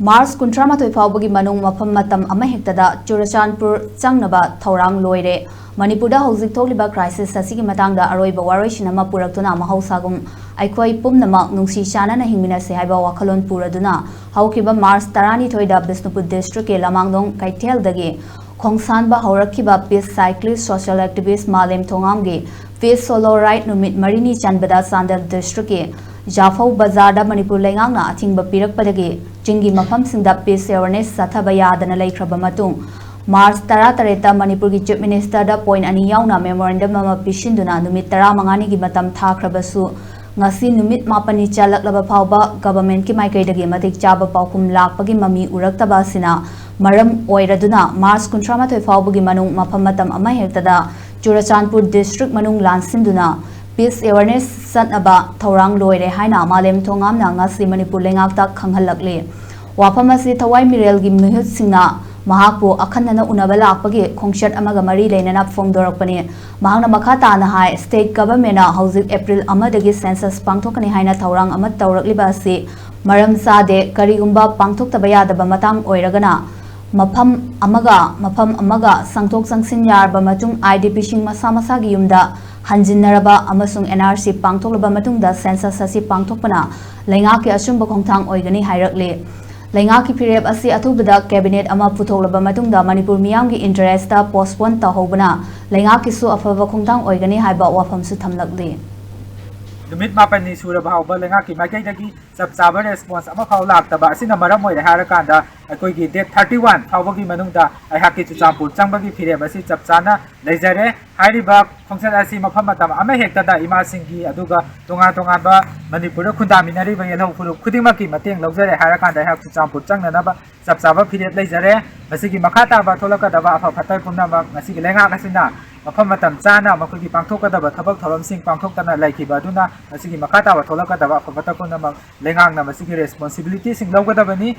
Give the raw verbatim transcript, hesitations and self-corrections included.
March ꯀꯨꯟꯊ꯭ꯔꯥ ꯃꯥꯊꯣꯏ ꯐꯥꯎꯕꯒꯤ ꯃꯅꯨꯡ ꯃꯐꯝ ꯃꯇꯝ ꯑꯃꯍꯦꯛꯇꯗ ꯆꯨꯔꯆꯥꯟꯄꯨꯔ ꯆꯪꯅꯕ ꯊꯧꯔꯥꯡ ꯂꯣꯏꯔꯦ꯫ ꯃꯅꯤꯄꯨꯔꯗ ꯍꯧꯖꯤꯛ ꯊꯣꯛꯂꯤꯕ crisis ꯑꯁꯤꯒꯤ ꯃꯇꯥꯡꯗ ꯑꯔꯣꯏꯕ ꯋꯥꯔꯣꯏꯁꯤꯟ ꯑꯃ ꯄꯨꯔꯛꯇꯨꯅ ꯃꯍꯧꯁꯥꯒꯨꯝ ꯑꯩꯈꯣꯏ ꯄꯨꯝꯅꯃꯛ ꯅꯨꯡꯁꯤ ꯆꯥꯟꯅꯅ ꯍꯤꯡꯃꯤꯟꯅꯁꯤ ꯍꯥꯏꯕ ꯋꯥꯈꯜꯂꯣꯟ ꯄꯨꯔꯗꯨꯅ ꯍꯧꯈꯤꯕ ꯃꯥꯔꯆ ꯇꯔꯥꯅꯤꯊꯣꯏꯗ ꯕꯤꯁꯅꯨꯄꯨꯔ district ꯀꯤ ꯂꯃꯥꯡꯗꯣꯡ ꯀꯩꯊꯦꯜꯗꯒꯤ ꯈꯣꯡꯁꯥꯟꯕ ꯍꯧꯔꯛꯈꯤꯕ peace cyclist social activist ꯃꯥꯂꯦꯝ ꯊꯣꯉꯥꯝꯒꯤ peace solo ride ꯅꯨꯃꯤꯠ ꯃꯔꯤꯅꯤ ꯆꯟꯕꯗ ꯆꯥꯟꯗꯦꯜ district ꯀꯤ ꯖꯥꯐꯧ ꯕꯖꯥꯔꯗ ꯃꯅꯤꯄꯨꯔ ꯂꯩꯉꯥꯛꯅ ꯑꯊꯤꯡꯕ ꯄꯤꯔꯛꯄꯗꯒꯤ ꯆꯤꯡꯒꯤ ꯃꯐꯝꯁꯤꯡꯗ peace awareness ꯆꯠꯊꯕ ꯌꯥꯗꯅ ꯂꯩꯈ꯭ꯔꯕ ꯃꯇꯨꯡ, ꯃꯥꯔꯆ ꯇꯔꯥꯇꯔꯦꯠꯇ ꯃꯅꯤꯄꯨꯔꯒꯤ Chief Minister ꯗ point ꯑꯅꯤ ꯌꯥꯎꯅ memorandum ꯑꯃ ꯄꯤꯁꯤꯟꯗꯨꯅ ꯅꯨꯃꯤꯠ ꯇꯔꯥꯃꯉꯥꯅꯤꯒꯤ ꯃꯇꯝ ꯊꯥꯈ꯭ꯔꯕꯁꯨ, ꯉꯁꯤ ꯅꯨꯃꯤꯠ ꯃꯥꯄꯟꯅꯤ ꯆꯜꯂꯛꯂꯕ ꯐꯥꯎꯕ government ꯀꯤ ꯃꯥꯏꯀꯩꯗꯒꯤ ꯃꯇꯤꯛ ꯆꯥꯕ ꯄꯥꯎꯈꯨꯝ ꯂꯥꯛꯄꯒꯤ ꯃꯃꯤ ꯎꯔꯛꯇꯕ ꯑꯁꯤꯅ ꯃꯔꯝ ꯑꯣꯏꯔꯗꯨꯅ, ꯃꯥꯔꯆ ꯀꯨꯟꯊ꯭ꯔꯥ ꯃꯥꯊꯣꯏ ꯐꯥꯎꯕꯒꯤ ꯃꯅꯨꯡ ꯃꯐꯝ ꯃꯇꯝ ꯑꯃꯍꯦꯛꯇꯗ ꯆꯨꯔꯆꯥꯟꯄꯨꯔ district ꯃꯅꯨꯡ ꯂꯥꯟꯁꯤꯟꯗꯨꯅ peace awareness ꯆꯠꯅꯕ ꯊꯧꯔꯥꯡ ꯂꯣꯏꯔꯦ ꯍꯥꯏꯅ ꯃꯥꯂꯦꯝ ꯊꯣꯉꯥꯝꯅ ꯉꯁꯤ ꯃꯅꯤꯄꯨꯔ ꯂꯩꯉꯥꯛꯇ ꯈꯪꯍꯜꯂꯛꯂꯤ꯫ ꯋꯥꯐꯝ ꯑꯁꯤ ꯊꯋꯥꯏ ꯃꯤꯔꯦꯜꯒꯤ ꯃꯤꯍꯨꯠꯁꯤꯡꯅ ꯃꯍꯥꯛꯄꯨ ꯑꯈꯟꯅꯅ ꯎꯅꯕ ꯂꯥꯛꯄꯒꯤ ꯈꯣꯡꯆꯠ ꯑꯃꯒ ꯃꯔꯤ ꯂꯩꯅꯅ ꯐꯣꯡꯗꯣꯔꯛꯄꯅꯤ꯫ ꯃꯍꯥꯛꯅ ꯃꯈꯥ ꯇꯥꯅ ꯍꯥꯏ, state government ꯅ ꯍꯧꯖꯤꯛ April ꯑꯃꯗꯒꯤ census ꯄꯥꯡꯊꯣꯛꯀꯅꯤ ꯍꯥꯏꯅ ꯊꯧꯔꯥꯡ ꯑꯃ ꯇꯧꯔꯛꯂꯤꯕ ꯑꯁꯤ ꯃꯔꯝ ꯆꯥꯗꯦ꯫ ꯀꯔꯤꯒꯨꯝꯕ ꯄꯥꯡꯊꯣꯛꯇꯕ ꯌꯥꯗꯕ ꯃꯇꯥꯡ ꯑꯣꯏꯔꯒꯅ ꯃꯐꯝ ꯑꯃꯒ ꯃꯐꯝ ꯑꯃꯒ ꯆꯪꯊꯣꯛ ꯆꯪꯁꯤꯟ ꯌꯥꯔꯕ ꯃꯇꯨꯡ, I D P ꯁꯤꯡ ꯃꯁꯥ ꯃꯁꯥꯒꯤ ꯌꯨꯝꯗ ꯍꯟꯖꯤꯟꯅꯔꯕ ꯑꯃꯁꯨꯡ N R C ꯄꯥꯡꯊꯣꯛꯂꯕ ꯃꯇꯨꯡꯗ census ꯑꯁꯤ ꯄꯥꯡꯊꯣꯛꯄꯅ ꯂꯩꯉꯥꯛꯀꯤ ꯑꯆꯨꯝꯕ ꯈꯣꯡꯊꯥꯡ ꯑꯣꯏꯒꯅꯤ ꯍꯥꯏꯔꯛꯂꯤ꯫ ꯂꯩꯉꯥꯛꯀꯤ ꯐꯤꯔꯦꯞ ꯑꯁꯤ ꯑꯊꯨꯕꯗ cabinet ꯑꯃ ꯄꯨꯊꯣꯛꯂꯕ ꯃꯇꯨꯡꯗ ꯃꯅꯤꯄꯨꯔ ꯃꯤꯌꯥꯝꯒꯤ interest ꯇ postpone ꯇꯧꯍꯧꯕꯅ ꯂꯩꯉꯥꯛꯀꯤꯁꯨ ꯑꯐꯕ ꯈꯣꯡꯊꯥꯡ ꯑꯣꯏꯒꯅꯤ ꯍꯥꯏꯕ ꯋꯥꯐꯝꯁꯨ ꯊꯝꯂꯛꯂꯤ꯫ ꯅꯨꯃꯤꯠ ꯃꯥꯄꯟꯅꯤ ꯁꯨꯔꯕ ꯐꯥꯎꯕ ꯂꯩꯉꯥꯛꯀꯤ ꯃꯥꯏꯀꯩꯗꯒꯤ ꯆꯞ ꯆꯥꯕ response ꯑꯃꯐꯥꯎ ꯂꯥꯛꯇꯕ ꯑꯁꯤꯅ ꯃꯔꯝ ꯑꯣꯏꯔꯦ ꯍꯥꯏꯔꯀꯥꯟꯗ, ꯑꯩꯈꯣꯏꯒꯤ date thirty one ꯐꯥꯎꯕꯒꯤ ꯃꯅꯨꯡꯗ ꯑꯩꯍꯥꯛꯀꯤ ꯆꯨꯔꯆꯥꯟꯄꯨꯔ ꯆꯪꯕꯒꯤ ꯐꯤꯔꯦꯞ ꯑꯁꯤ ꯆꯞ ꯆꯥꯅ ꯂꯩꯖꯔꯦ꯫ ꯍꯥꯏꯔꯤꯕ ꯈꯣꯡꯆꯠ ꯑꯁꯤ ꯃꯐꯝ ꯃꯇꯝ ꯑꯃꯍꯦꯛꯇꯗ ꯏꯃꯥꯁꯤꯡꯒꯤ ꯑꯗꯨꯒ ꯇꯣꯉꯥꯟ ꯇꯣꯉꯥꯟꯕ ꯃꯅꯤꯄꯨꯔꯗ ꯈꯨꯟꯗꯥꯃꯤꯟꯅꯔꯤꯕ ꯌꯦꯜꯍꯧ ꯐꯨꯔꯨꯞ ꯈꯨꯗꯤꯡꯃꯛꯀꯤ ꯃꯇꯦꯡ ꯂꯧꯖꯔꯦ ꯍꯥꯏꯔꯀꯥꯟꯗ ꯑꯩꯍꯥꯛ ꯆꯨꯔꯆꯥꯟꯄꯨꯔ ꯆꯪꯅꯅꯕ ꯆꯞ ꯆꯥꯕ ꯐꯤꯔꯦꯞ ꯂꯩꯖꯔꯦ꯫ ꯃꯁꯤꯒꯤ ꯃꯈꯥ ꯇꯥꯕ ꯊꯣꯛꯂꯛꯀꯗꯕ ꯑꯐ ꯐꯠꯇ ꯄꯨꯝꯅꯃꯛ ꯉꯁꯤꯒꯤ ꯂꯩꯉꯥꯛ ꯑꯁꯤꯅ ꯃꯐꯝ ꯃꯇꯝ ꯆꯥꯅ ꯃꯈꯣꯏꯒꯤ ꯄꯥꯡꯊꯣꯛꯀꯗꯕ ꯊꯕꯛ ꯊꯧꯔꯝꯁꯤꯡ ꯄꯥꯡꯊꯣꯛꯇꯅ ꯂꯩꯈꯤꯕ ꯑꯗꯨꯅ ꯃꯁꯤꯒꯤ ꯃꯈꯥ ꯇꯥꯕ ꯊꯣꯛꯂꯛꯀꯗꯕ ꯑꯐ ꯐꯠꯇ ꯄꯨꯝꯅꯃꯛ ꯂꯩꯉꯥꯛꯅ ꯃꯁꯤꯒꯤ responsibility ꯁꯤꯡ ꯂꯧꯒꯗꯕꯅꯤ꯫